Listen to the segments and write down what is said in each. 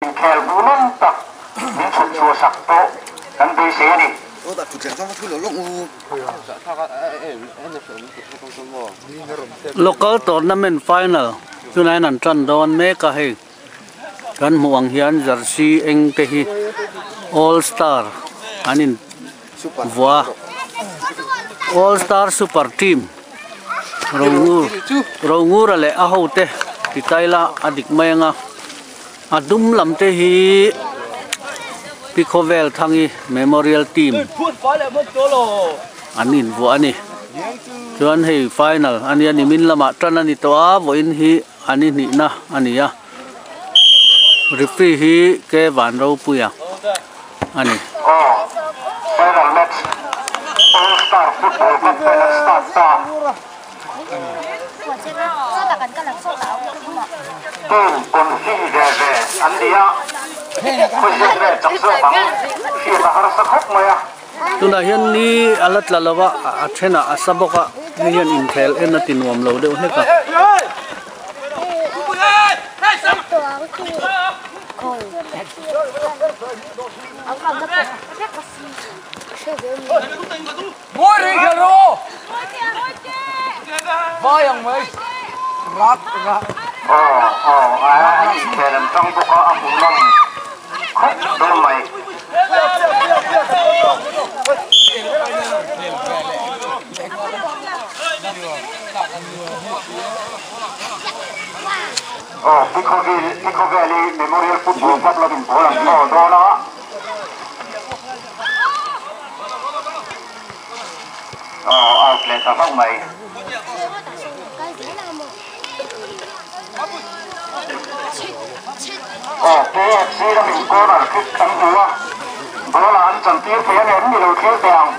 Inkhel hmuhnawm tak min chhut chhuah sak pawh kan beisei a ni. Local tournament final tunah hian an tan dawn mek a hei kan hmuh ang hian jersey eng te hi all star an in vuah a all star super team Rongur Rongura leh a ho te ti taila a dik mai ang a. A dum lam te hi Pi Khawvel Thangi Memorial Team an invuah a ni. Chuan hei final a nia nimin lamah tan a ni tawh a, vawiin hi an inhnihna a ni a. Referee hi K Vanropuia a ni. Aw, final match All Star Football Cup final start ta. Team confi ve ve an ni a, khawiziak vel chak zawk ang hriat a harsa khawp mai a. Tunah hian ni a la tla lo a, a thenah a sa bawk a, hei hian inkhel en a ti nuam lo deuh hlek a. Aw aw a inkhel an tang bawk a, a hmuhnawm khawp dawn mai. Aw Pikhawveli Memorial Football Club lovin ball an throw dawn a. Aw out leh ta hlauh mai. Aw KFC lamin corner kick an hmu a, ball ah an chantir thei a ngem ni lo thlir teh ang.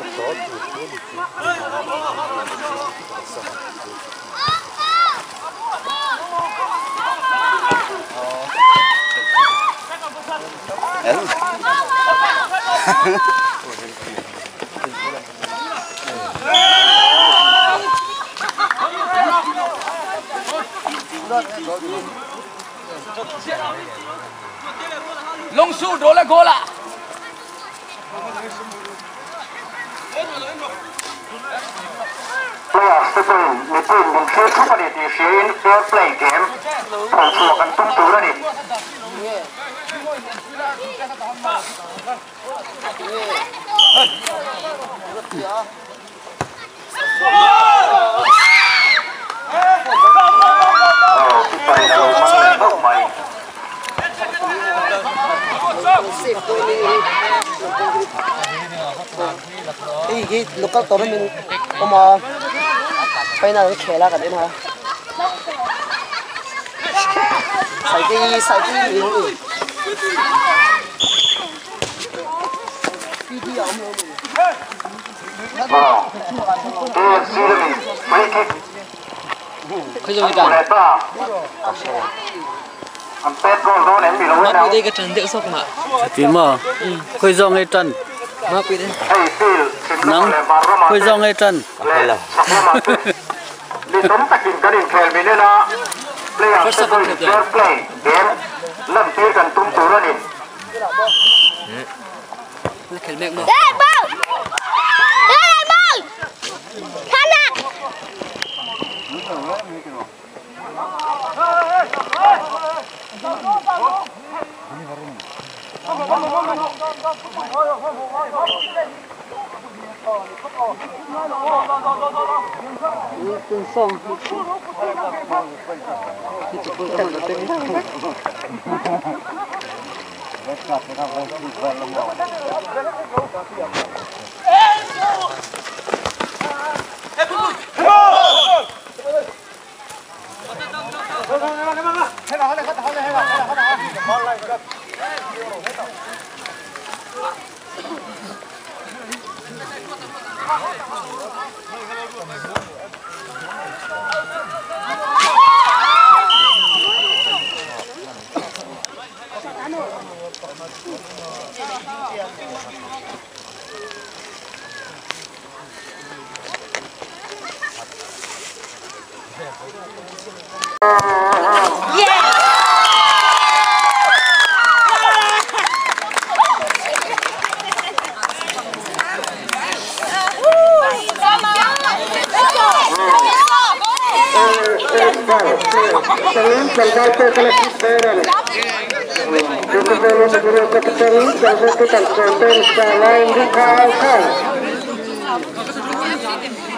Players te pawhin mipuiin min thlir thup a ni tih hriain fair play game phochhuah kan tum tur a ni. Sipai a lo man leh hlauh mai. Hei hi local tournament awm a final an khel a kan en a saikei saikei KFC lamin free kick an hmu leh ta. An pet goal dawn em ni lo en ang. Chuti maw? Khawi zawng ei tan? Hei field chhim lamah leh hmar ramah te Khawi zawng ei tan? leh chhak lamah te mi tam takin kan inkhel min en a, players te pawhin fair play game lantir kan tum tur a ni.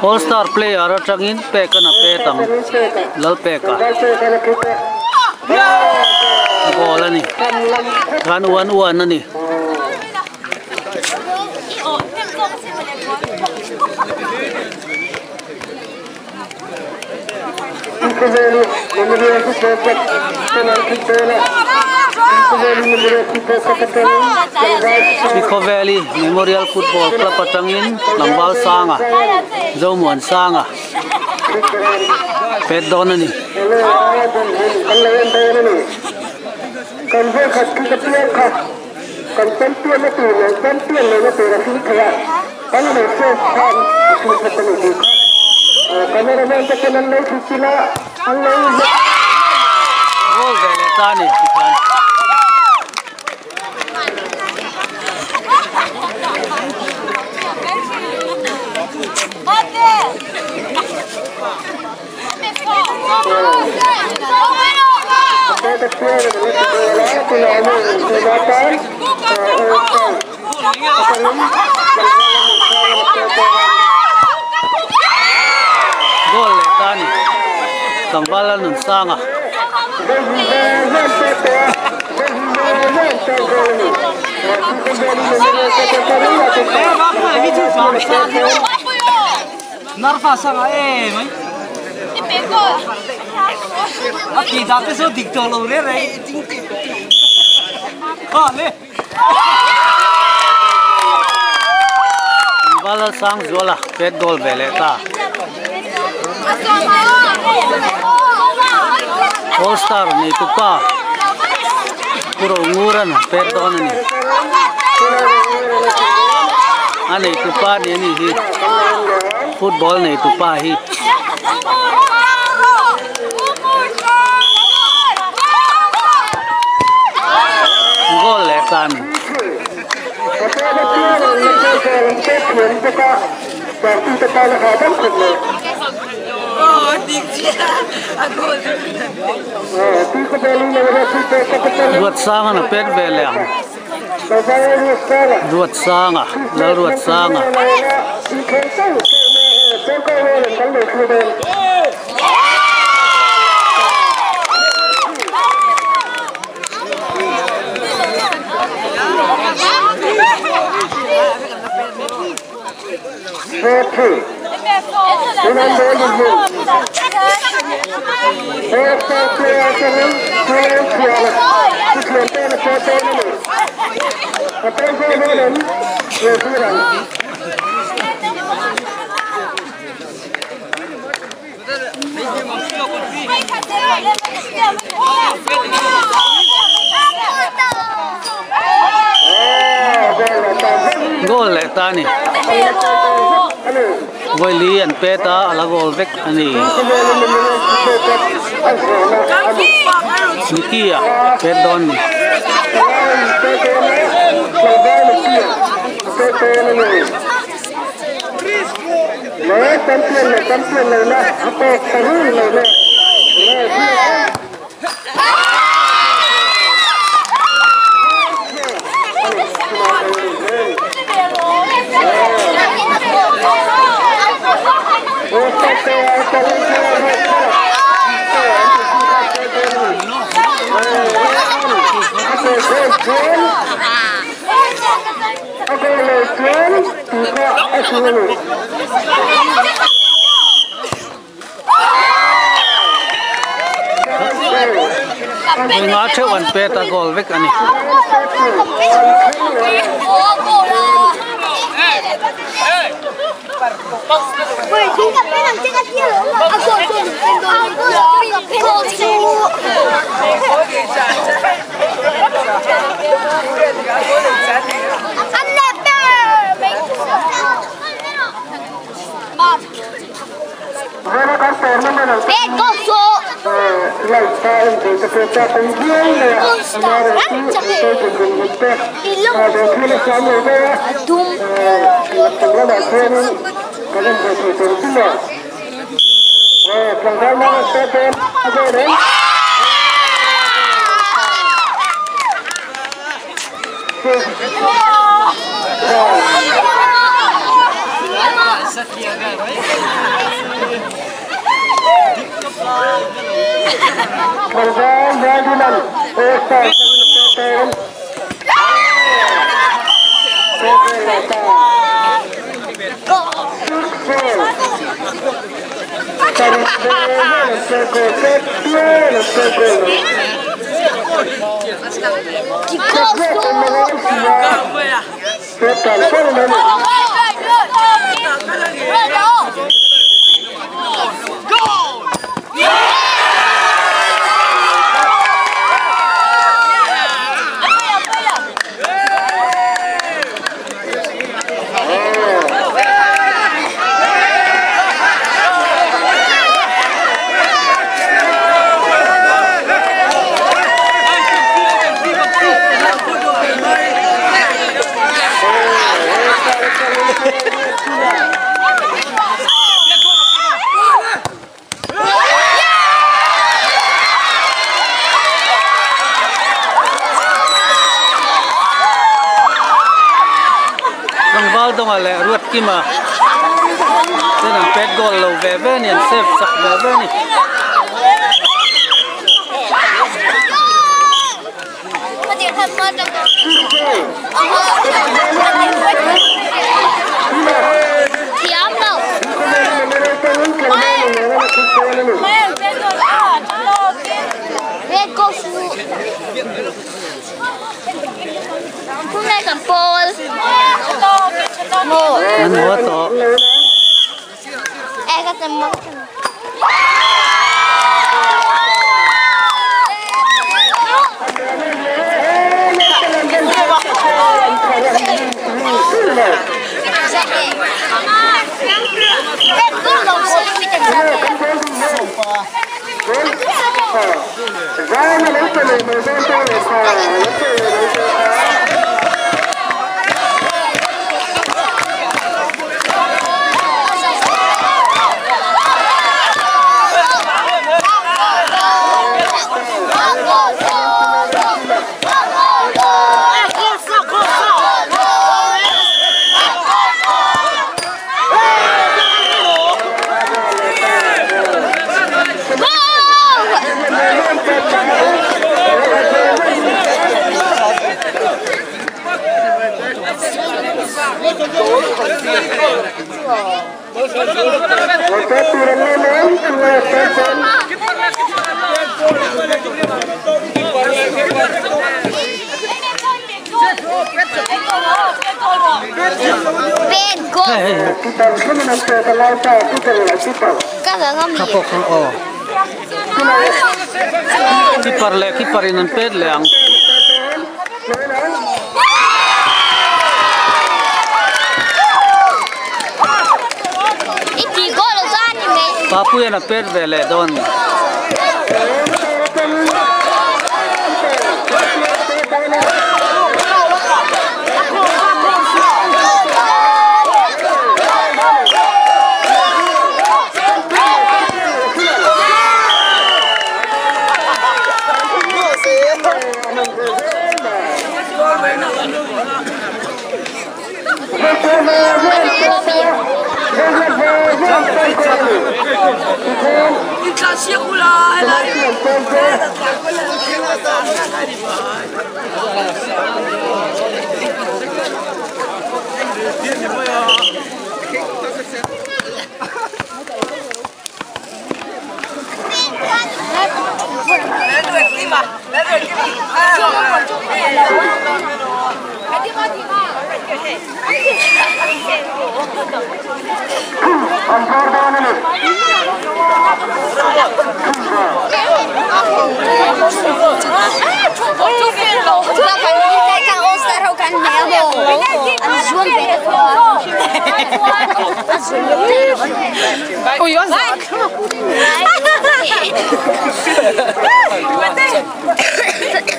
All star player atangin pek an a pet ang Lalpeka goal a ni khan uan uan a ni. Pico Valley Memorial Football Club atangin tlangval sanga Zomuan sanga pet dawn a ni. Goal ve leh ta a ni tikhian. Goal leh ta a ni tlangval Lalnunsanga. Tlangval Lalsangzuala pet goal ve leh ta. All star nei tu pa Pu Ronguran pet dawn a ni. A nei tu pa ni a ni hi football nei tu pa hi. Goal leh ta a ni. Ruatsanga a pet ve leh ang. Ruatsanga, Lalruatsanga. Goal leh ta a ni. Vawili an pet a, a la goal vek a ni. Nicky a pet dawn a ni. Nga theuh an pet a goal vek a ni. Donga leh ruat kima ten an pet goal lo ve ve ni an save sak ve ve ni. Keeper in an pet leang. Papu yana pet vele don.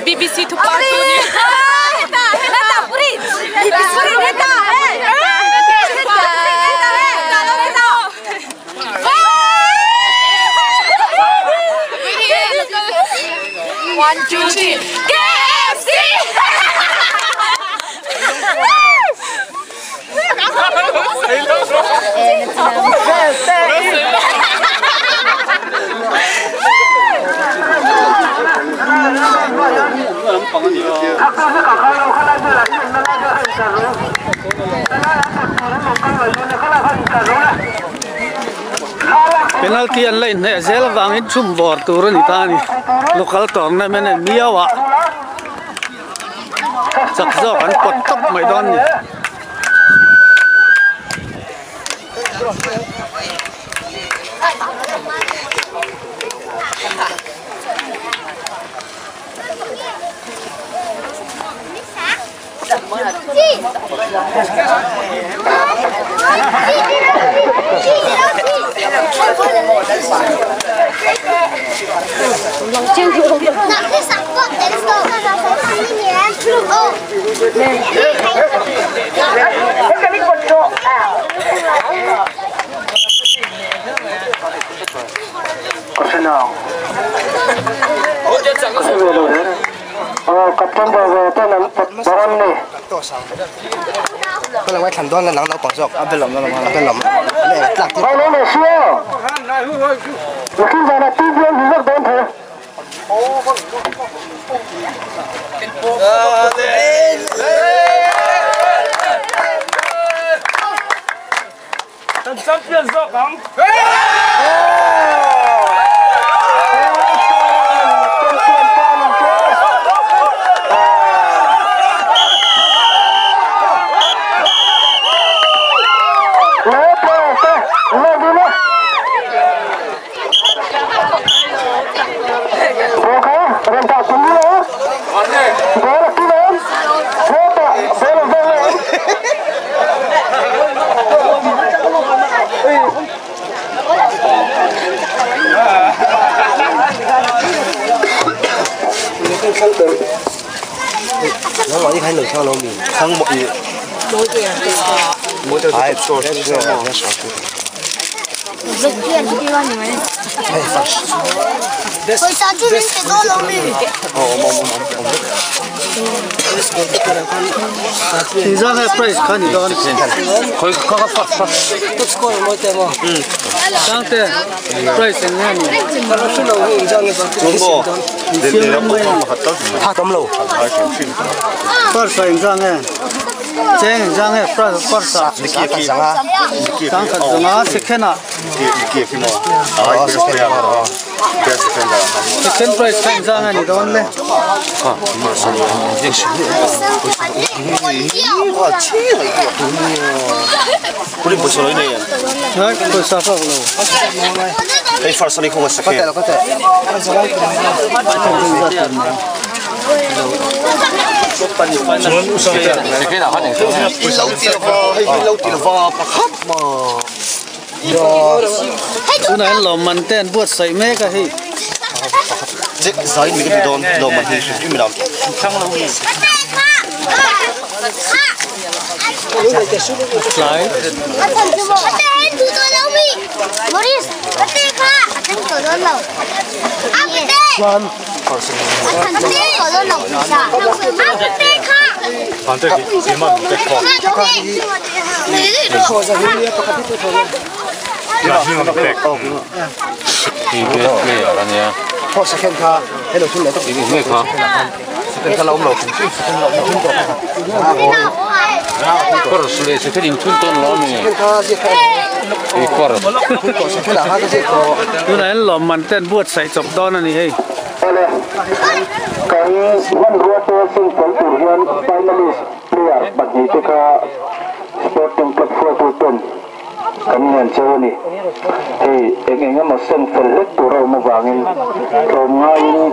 BBC to party. One, two, three. KFC! Penalty an la inhneh zel avangin chhum vawr tur a ni ta a ni. Local tournament a ni miau a, chak zawk an pawt tawp mai dawn a ni. Tunah hian lawmman te an buatsaih mek a hei. Tlai. Tunah hian lawmman te an buatsaih chawp dawn a ni hei. Awle, kan hmanrua te singfel tur hian finalist player pahnihte kha Sporting Club hruaitu ten kan ngen cheu a ni. Hei eng eng emaw sengfel hlek tur a awm avangin tlawmngaiin.